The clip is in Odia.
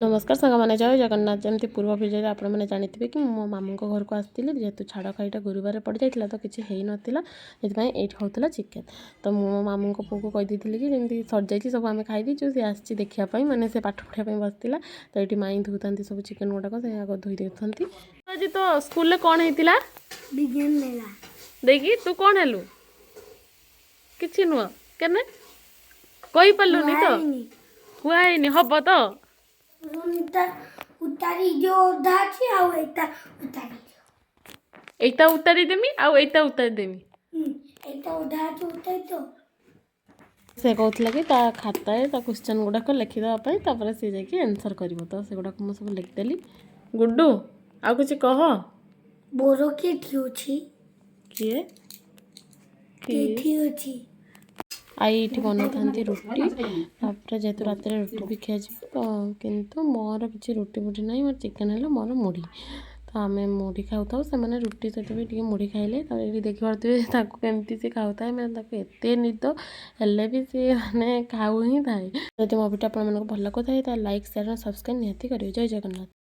ନମସ୍କାର ସାଙ୍ଗମାନେ, ଜୟ ଜଗନ୍ନାଥ। ଯେମିତି ପୂର୍ବ ଭିଡ଼ିଓରେ ଆପଣମାନେ ଜାଣିଥିବେ କି ମୁଁ ମୋ ମାମୁଁଙ୍କ ଘରକୁ ଆସିଥିଲି। ଯେହେତୁ ଛାଡ଼ଖାଇଟା ଗୁରୁବାର ପଡ଼ିଯାଇଥିଲା, ତ କିଛି ହେଇନଥିଲା। ସେଥିପାଇଁ ଏଇଠି ହେଉଥିଲା ଚିକେନ୍। ତ ମୁଁ ମୋ ମାମୁଁଙ୍କ ପୁଅକୁ କହିଦେଇଥିଲି କି ଯେମିତି ସରିଯାଇଛି, ସବୁ ଆମେ ଖାଇଦେଇଛୁ। ସେ ଆସିଛି ଦେଖିବା ପାଇଁ, ମାନେ ସେ ପାଠ ପଢ଼ିବା ପାଇଁ ବସିଥିଲା। ତ ଏଇଠି ମାଇଁ ଧୋଉଥାନ୍ତି ସବୁ ଚିକେନ୍ ଗୁଡ଼ାକ, ସେ ଆଗ ଧୋଇ ଦେଉଥାନ୍ତି। ଆଜି ତ ସ୍କୁଲରେ କ'ଣ ହେଇଥିଲା? ବିଜ୍ଞାନ ମେଳା। ଦେଇକି ତୁ କ'ଣ ହେଲୁ? କିଛି ନୁହଁ କେନେ କହିପାରିଲୁନି ତ। ହେଇନି। କୁହା ହେଇନି, ହବ ତ। ରୁମଟା ଉତାରି ଦିଅ, ଅଧା ଅଛି, ଆଉ ଏଇଟା ଉତାରି ଦିଅ। ଏଇଟା ଉତାରି ଦେମି ଆଉ ଏଇଟା ଉତାରି ଦେମି। ଏଇଟା ଅଧା ଅଛି, ଉତାରି ଦିଅ। ସେ କହୁଥିଲା କି ତା ଖାତାରେ ତା କ୍ୱେଶ୍ଚନ୍ ଗୁଡ଼ାକ ଲେଖିଦେବା ପାଇଁ, ତାପରେ ସେ ଯାଇକି ଆନ୍ସର୍ କରିବ। ତ ସେଗୁଡ଼ାକ ମୁଁ ସବୁ ଲେଖିଦେଲି। ଗୁଡ୍ଡୁ, ଆଉ କିଛି କହ। ବର କେଠି ଅଛି? କିଏ କିଏ? କେଠି ଅଛି? ଆଈ ଏଇଠି ବନାଉଥାନ୍ତି ରୁଟି। ତାପରେ ଯେହେତୁ ରାତିରେ ରୁଟି ବି ଖିଆଯିବ ତ, କିନ୍ତୁ ମୋର କିଛି ରୁଟି ଫୁଟି ନାହିଁ। ମୋର ଚିକେନ୍ ହେଲେ ମୋର ମୁଢ଼ି। ତ ଆମେ ମୁଢ଼ି ଖାଉଥାଉ, ସେମାନେ ରୁଟି ସହିତ ବି ଟିକେ ମୁଢ଼ି ଖାଇଲେ। ତ ଏଇଠି ଦେଖିପାରୁଥିବେ ତାକୁ କେମିତି ସେ ଖାଉଥାଏ, ମାନେ ତାକୁ ଏତେ ନିଦ ହେଲେ ବି ସିଏ ମାନେ ଖାଉ ହିଁ ଥାଏ। ଯଦି ମୋ ଭିଡ଼ିଓ ଆପଣମାନଙ୍କୁ ଭଲ ଲାଗୁଥାଏ, ତାହେଲେ ଲାଇକ୍, ସେୟାର, ସବସ୍କ୍ରାଇବ୍ ନିହାତି କରିବେ। ଜୟ ଜଗନ୍ନାଥ।